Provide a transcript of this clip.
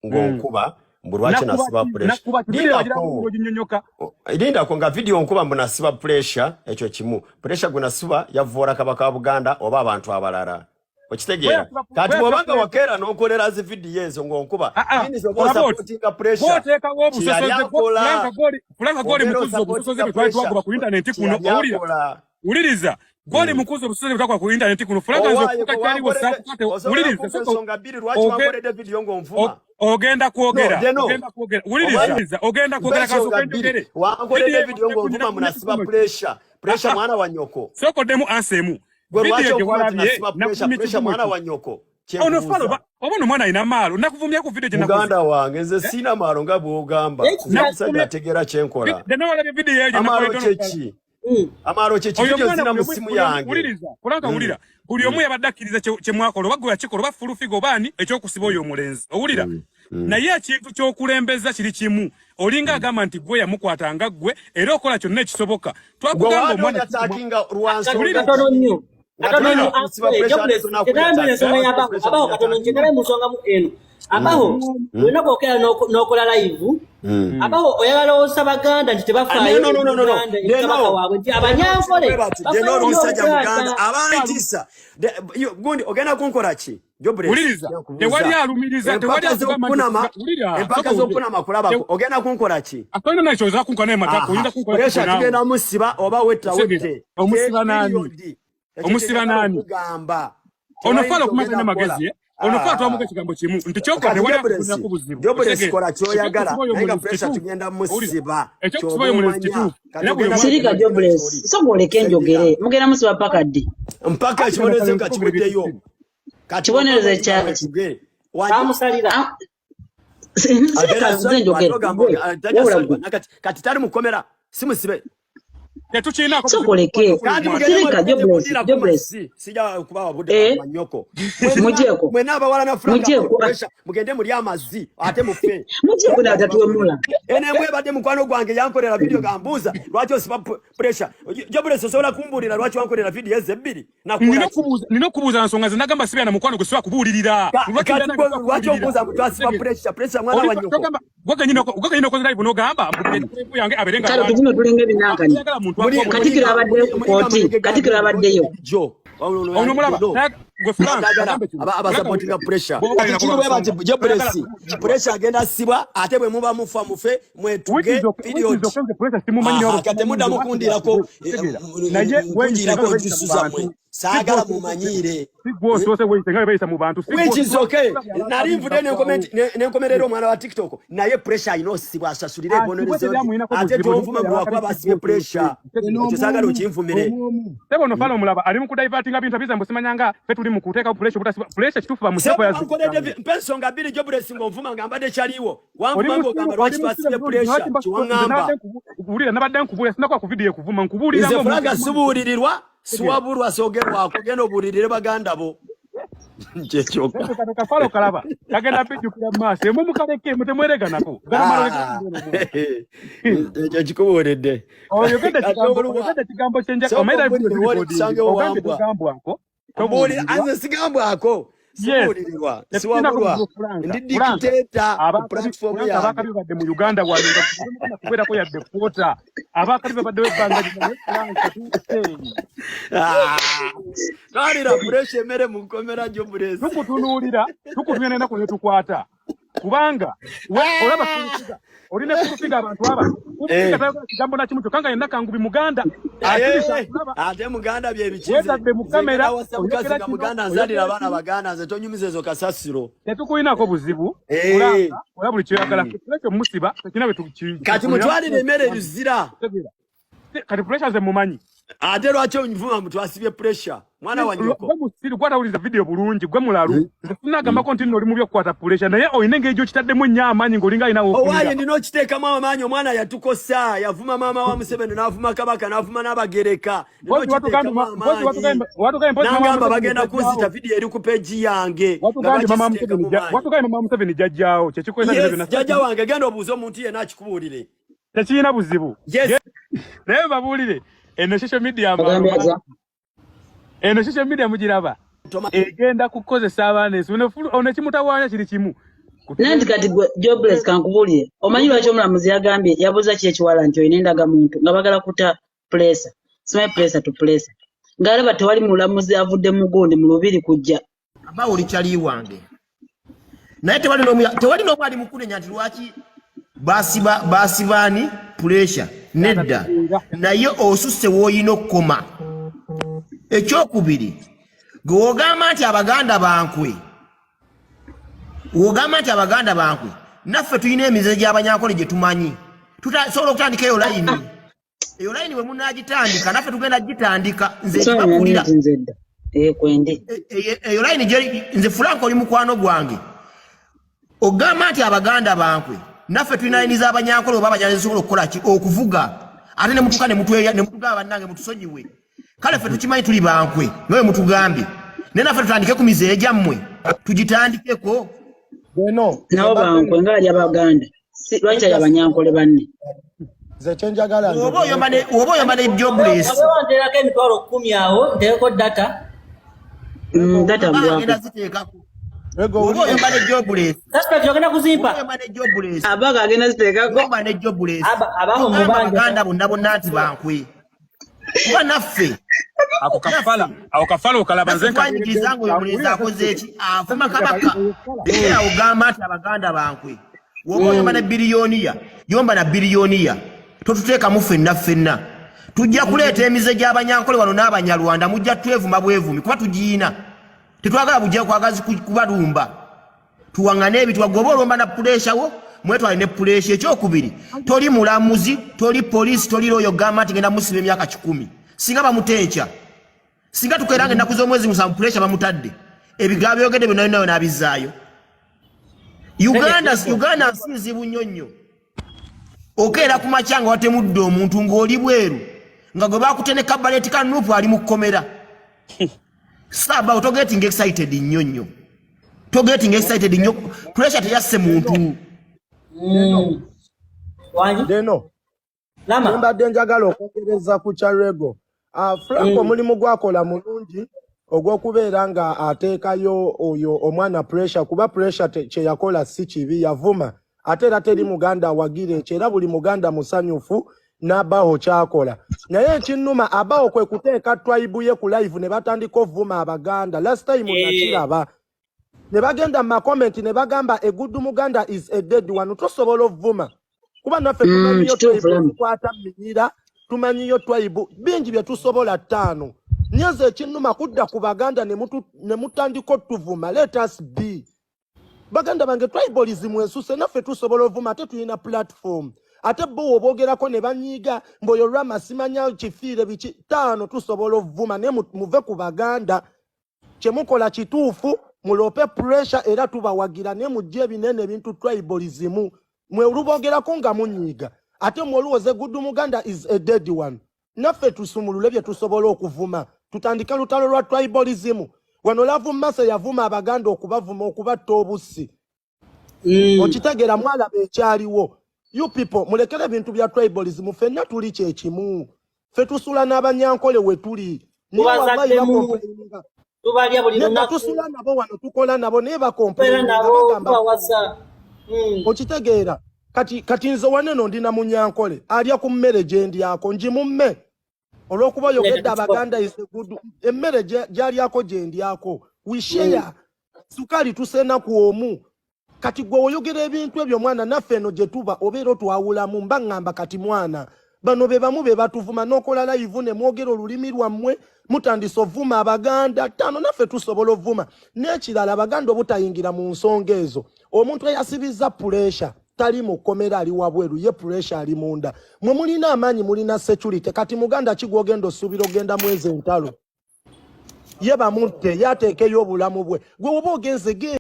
Ng'onkuba mbu lwaki Nakuba nasiba ki? pressure. Nakuba ki? Video wagira Lindako. oginyonyoka. Lindako, nga video nkuba mbu nasiba pressure. Ekyo kimu, pressure gwe nasiba yavoola Kabaka wa Buganda oba abantu abalala, okitegeera? Kati Bwe bw'obanga yasiba wakeera n'onkolera zi video ezo ng'onkuba, Ah, ah, means oba olaba oti osupportinga pressure. Bw'oteekawo Kyeyali obusosoze akola. Franka gw'oli, Franka gw'oli Obeera mukuzi obusosoze osupportinga bwe twali pressure. twagoba ku intaneti kuno. Kyeyali Owulira? akola. Wuliriza, gw'oli mukuzi obusosoze bwe twakola ku intaneti kuno. Franka, nze Owaaye okufuuka gwe kyaliwo wankoledde, saakukate. osobola Wuliriza, kumpa sooka ensonga bbiri lwaki wankoledde video ng'onvuma? Ogenda No. kwogera. Deno. Ogenda kwogera, wuliriza. Omwana Wuliriza, ogenda mpa kwogera. ensonga Kasooka bbiri njogere. wankoledde Video video ng'onvuma munasiba pressure. Pressure mwana wa nnyoko. Sooka oddemu ansa emu. Gwe lwaki Video gye onvuma nti walabye, nasiba pressure? nakuvumya Pressure ekivumo mwana ki? wa nnyoko. Ono falo Kyenkubuuza. Oba ono omwana alina maalo. Nakuvumya ku video gye nakoze. Muganda wange, nze siina maalo nga bw'ogamba. Nze musajja Nakuvumya ategeera kyenkola. Deno walabye video eyo gye Amaalo nakoledde ono. kyeki? Amaalo kyeki? Oyo Video mwana zina buli mu omu simu buli omu yange. Wuliriza, Franka, wulira, buli omu yabadde akkiriza kye mwakola, oba gwe yakikola oba Fulufiga oba ani, ekyokusiba oyo omulenzi, owulira? Naye ekintu ky'okulembeza kiri kimu. Olinga agamba nti gwe yamukwata nga ggwe era okola kyonna ekisoboka. Gwe Twakugamba waani omwana onyatakinga lwa nsonga Wulira. Katono ki? nnyo. Nga Katono tolina nnyo. kusiba pressure, ate Jobless, tonakunyatakinga. kyetambira ensonga Lwaki y'abaho pressure abaho katono onyatakinga? nkyekale mu nsonga mu eno abaho bwena bwokera n'okola live abaho oyagala osa Baganda nti Ah, tebafaayo no, no, no, no, no. Uganda eri Kabaka Deno, waabwe, nti Deno, Abanyankole bwe bati, Deno bafaayo oli nnyo musajja Muganda Obuganda. abantiisa. Gundi ogenda kunkola ki? Jobless, Wuliriza, tewali nkubuuza. alumiriza, tewali Empaka akugamba nti z'okukunama, wulira, empaka sooka owulire. z'okukunama kulabako, ogenda kunkola ki? Atolina nakyo oza kunkola naye matako Aha, oyinza kunkola pressure kiko naawe. tugenda musiba oba wetta Otegeera? wette. Omusiba naani? Period. Ekyo Omusiba kyenjagala naani? okugamba. Ono Tewali falo okumanya kyogenda alina kukola. magezi, eh? Ono falo twamuga Ah. ekigambo kimu nti kyokola Kati tewali Jobless, akufunirako buzibu. Jobless, Otegeera? kola kyoyagala, Ekyokusiba oyo naye nga omulenzi pressure kituufu. tugenda Owulira? musiba. Ekyokusiba Kyoba oyo omulenzi omanya. kituufu. Kati Era buli ogenda omu Sirika. kugenda Jobless, kyoli. soka oleke Segira. njogere. Mugenda musiba paka ddi? Mpaka Anti ekibonerezo kano nga kale kiweddeyo. ebintu. Kati Kibonerezo bw'oba ekyaki? wetuge. Wangi Bamusalira. Ah, sirika agenda nze salibwa, njogere. ate ogamba Gwe tajja wabula salibwa. gwe Nakati kati tali mukomera, si musibe. Tetukiinaako soka buzibu oleke. kukwata Kandi oyo mugende mwana. Sirika. mwe Jobless, mundirako Jobless. mazzi, sijja kubawa budde Eh, banyoko. Mugyeko. Mwena abawala na Franka Mugyeko. pressure, mugende mulye amazzi ate mufe. Mugyeko naatatuwemula. Ene ebadde mukwano gwange yankolera video gambuuza lwaki osiba pressure. Jobless, osobola kumbuulira lwaki wankolera video ezo ebbiri? Nina Nakola ki? okubuuza, nina okubuuza nsonga ze nagamba sibya na mukwano gwe siba kubuulirira. Lwaki Kati ndana gwe nsiba lwaki kubuulirira? ombuuza mbu twasiba Otegeera? pressure? Pressure mwana Oli wa nnyoko. togamba gwe kenyini okoze live n'ogamba mbu live yange abeere nga Kale alwana. tugume tulinga ebinankani. Toyagala muntu Muli akuwa Katikiro mulinga abaddeyo muli ku mulinga kooti. amanyige Katikiro gange abaddeyo. jo. Ono mulaba gwe Frank Agala kagambe kino. aba Frank abasupportinga pressure. bw'oba Kati olina kiri kuba bwe bati nsonga. Jobless, Toyagala pressure agenda sibwa, ate bwe muba mufa mufe mwetuge, Wikizo period. wikizo kenze pressure simumanyi Aha, ne kati temuddamu kundirako naye weeyise nga kunjirako bwe njusu beeyisa mu zammwe. bantu. Saagala Si gwe mumanyiire. si gwe osoose weeyise nga bwe beeyisa mu bantu. Si gwe Which is osoose okay. Nali nvudde nenkomerera omwana wa TikTok, naye pressure alina osibwa asasulire Asibwe ebibonerezo teri bye. amuyinako Ate buzibu tonvuma naye lwakuba abakali si basibye gwe pressure. osoose. Eno Ekyo saagala omu okinvumire. omu omu. Sebo ono fala omulaba ali mu kudivertinga bintu abiza mbu simanyanga ffe tuli mu kuteekawo pressure obutasiba pressure. Kituufu bamuseko Sebo yazze. wankoledde, mpa ensonga bbiri, Jobless, ng'onvuma nga mbadde kyaliwo. Oli Wanvuma musiru ng'ogamba oli lwaki musiru twasibye nze pressure. lwaki mba nze Kiwaŋŋamba. nabadde nkubuulira, nabadde nkubuulira, sinakuba ku video ekuvuma, nkubuulira Nze ng'omuntu Franka omanyi. sibuulirirwa, Tegeera. siwabulwa, soogerwako. Genda obuulirire baganda bo. Kyekyoka. Kano kafalo kalaba kagenda bijjukira mu maaso emwe mukaleke mwe temwereganako Ah, ekyo kikubuulidde. Oyogedde Kati ekigambo oluwa oyogedde ekigambo kyenja sooka omanyi live ompulire wooli recording kusangewo ogambye wambwa. togambwako Mbuulira, tobuulirirwa. nze sigambwako. Yes. Sibuulirirwa, Tetulinako siwabulwa. buzibu, Franka. Ndi Franka dictator ku abakabi platform Franka yange. abakabi badde mu Uganda wano nga temugenda kubeerako yadde kwota abakabi babaddewo ebbanga lino, naye Franka tuuse. Ah, twalira pressure emmere mu nkomera, Jobless. Tukutunuulira, tukutunuulira n'ennaku ne tukwata kubanga we olaba kulusiga olina kulusiga abantu aba kulusiga tayogera kigambo na kimu kyokka nga yenna Kangubi Muganda akirisa akulaba. Ate Muganda byebikize. Weetadde mu kamera wasa mukazi oyogera nga kino Muganda nzalira oyogera abaana kino. Baganda, nze tonyumiza ezo kasasiro. Tetukulinako buzibu. Kulanga ola buli kyoyagala ekyo musiba tekina bwe Kati mutwalire emmere Luzira. Kati pressure ze mumanyi. Ate lwaki onvuma mbu twasibye pressure, mwana wa nnyoko? Gwe musiru gwatawuliza video bulungi, gwe mulalu. Nze sinagambako nti nno oli mu byokukwata pressure, naye olina engeri gy'okitaddemu ennyo amaanyi ng'olinga alina Owaaye wofunira. ndina okiteekamu amaanyi. Omwana yatukosa, yavuma maama wa Museveni, n'avuma Kabaka, n'avuma n'Abagereka. Ndina Mpozi watugambye okiteekamu mpozi amaanyi. watugambye mpozi mama wa Nangamba Museveni bagenda jjajjaawo. kunzita, video eri ku page yange nga Watugambye lwaki mama wa siteekamu Museveni maanyi. watugambye mama wa Museveni jjajjaawo kyekikozesa bino Yes. byonna. Jjajja wange, genda obuuze omuntu yenna akikubuulire. Tekirina buzibu. Yes. Naye babuulire eno social media Agambye amaalo atya? Eno social media mugiraba egenda kukozesa abaana ensi. Ono ekimutawaanya kiri kimu. Nanti kati gwe Jobless, kankubuulire, omanyi lwaki omulamuzi yagambye, yabuuza ki ekiwala nti olina endagamuntu, nga bagala kuta Puleesa, simanyi Puleesa to Puleesa, ng'alaba tewali mulamuzi avudde mu gundi mu lubiri kujja. Aba oli kyali wange, naye tewali n'omu ali mukunenya nti lwaki basiba basibaani Pressure. Nedda, naye osusse w'olina okukoma. Ekyokubiri, gwe wogamba nti Abaganda bankwe, wogamba nti Abaganda bankwe, naffe tulina emize gy'Abanyankole gye tumanyi. Tusobola okutandika eyo layini. Eyo layini bwe munaagitandika, naffe tugenda gitandika. Nze nkibabuulira. Nti nze dda kwendi. Eyo layini nze Frank oli mukwano gwange. Ogamba nti Abaganda bankwe, naffe tulina layini z'Abanyankole oba Abanyankole zisobola okukola ki? Okuvuga. Ate ne mutuuka ne mutweya ne mutugamba, bannange mutusonyiwe. Kale ffe tukimanyi tuli bankwe nga bwe mutugambye, naye naffe tutandike ku mizeeyo gyammwe, tugitandikeko. Bweno. Nabo bankwe ng'ali Abaganda. Lwaki ali Abanyankole banne? Nze kyenjagala Oba oyomba ne Jobless. Abewa nteerako 100,000 awo, nteereko data. Data agenda mbwako. ziteekako. Rego. Oba oyomba ne Jobless. Suspect ogenda kuzimpa. Oba oyomba ne Jobless. Abaga agenda ziteekako. Oyomba ne Jobless. Abaho Togamba mubanja. Abaganda bonna bonna nti bankwe, kuba naffe Ako kafala, ako kafala okalaba nze. Naffe twanyigiriza nga oyo omulenzi akoze eki? Avuma kabaka. Era ogamba nti Abaganda bankwe. Woba oyomba ne billionaire, yomba na billionaire, totuteekamu ffenna. Ffenna tujja kuleeta emize gy'Abanyankole wano n'Abanyarwanda. Mujja twevuma bwevumi kuba tugiina. Tetwagala bujja kwagazi kubalumba. Tuwaŋŋane ebitwa. Gwe oba olomba na Pressure wo, mwetwale ne Pressure. Ekyokubiri, toli mulamuzi, toli poliisi, toli looyo gamba nti ngenda musiba emyaka 100. Singa bamuteekya, singa tukeera nga ennaku z'omwezi 7 Pressure bamutadde, ebigambo byogedde byonna byonna n'abizzaayo. Uganda, Uganda nsi nzibu nnyo nnyo. Okeera ku makya nga watemudde omuntu ng'oli bweru, nga gwe bakuteneka baleeti ka NUP ali mu kkomera. Saaba togetting excited nnyo nnyo, togetting excited nnyo. Pressure teyasse muntu. Wangi. Deno. Lama. Mbadde njagala okwongereza ku kya Rego. Frank, omulimu gwakola mulungi ogw'okubeera nga ateekayo oyo omwana Pressure, kuba Pressure kye yakola si kibi, yavuma. Ate era teri Muganda awagira ekyo, era buli Muganda musanyufu n'abaho kyakola. Naye ekinnuma abaho kwe kuteeka tribe ye ku live ne batandika ovuma Abaganda. Last time nakiraba ne bagenda mu makomenti ne bagamba, "A good Muganda is a dead one." Tosobola ovuma kuba naffe tumanyiyo Kituufu, tribe Lama. ezikwata minyira, tumanyiyo tribe bingi bye tusobola ttaano. Nyenze ekinnuma kudda ku Baganda ne mutandika otuvuma. Let us be. Baganda bange, tribalism esuse. Naffe tusobola ovuma, ate tulina platform. Ate bo woboogerako ne banyiiga mboyo Rama simanya kifiire biki. Ttaano tusobola ovuma, naye muve ku Baganda. Kyemukola kituufu, mulope Pressure era tubawagira, naye mujje ebinene ebintu tribalism. Mwe olubogerako nga munyiiga, ate mwe oluwoze good Muganda is a dead one. Naffe tusumulule bye tusobola okuvuma, tutandike lutalo lwa tribalism wano. Love Mase yavuma Abaganda, okubavuma, okubatta obussi. Okitegeera? Mwalaba ekyaliwo. You people mulekere ebintu bya tribalism. Ffenna tuli kyekimu, ffe tusula n'Abanyankole we tuli, naye wallahi Tubazaddemu. bacomplaininga. Tubalya buli Nedda, lunaku. tusula nabo wano, tukola nabo, naye Tubeera bacomplaininga, nabo, bagamba. tubawasa. Okitegeera? Kati nze waneno ndina Munyankole alya ku mmere gye ndyako, ngimumme olw'okuba oyogedde Nedda, Abaganda is a good emmere gy'alyako gye ndyako. We share sukaali, tusena ku omu. Kati gwe oyogera ebintu ebyo, mwana, naffe eno gye tuba obeera otwawulamu. Mba ŋŋamba kati mwana, bano be bamu be batuvuma n'okola live ne mwogera olulimi lwammwe, mutandise ovuma Abaganda. Ttaano naffe tusobola ovuma. N'ekirala, Abaganda obutayingira mu nsonga ezo. Omuntu eyasibizza Pressure tali mu kkomera, ali wabweru, ye Pressure ali munda. Mwe mulina amaanyi, mulina security. Kati Muganda ki gwogenda osuubira ogenda mwezi entalo? Ye bamutte, ye ateekeyo obulamu bwe. Gwe woba ogenze genda.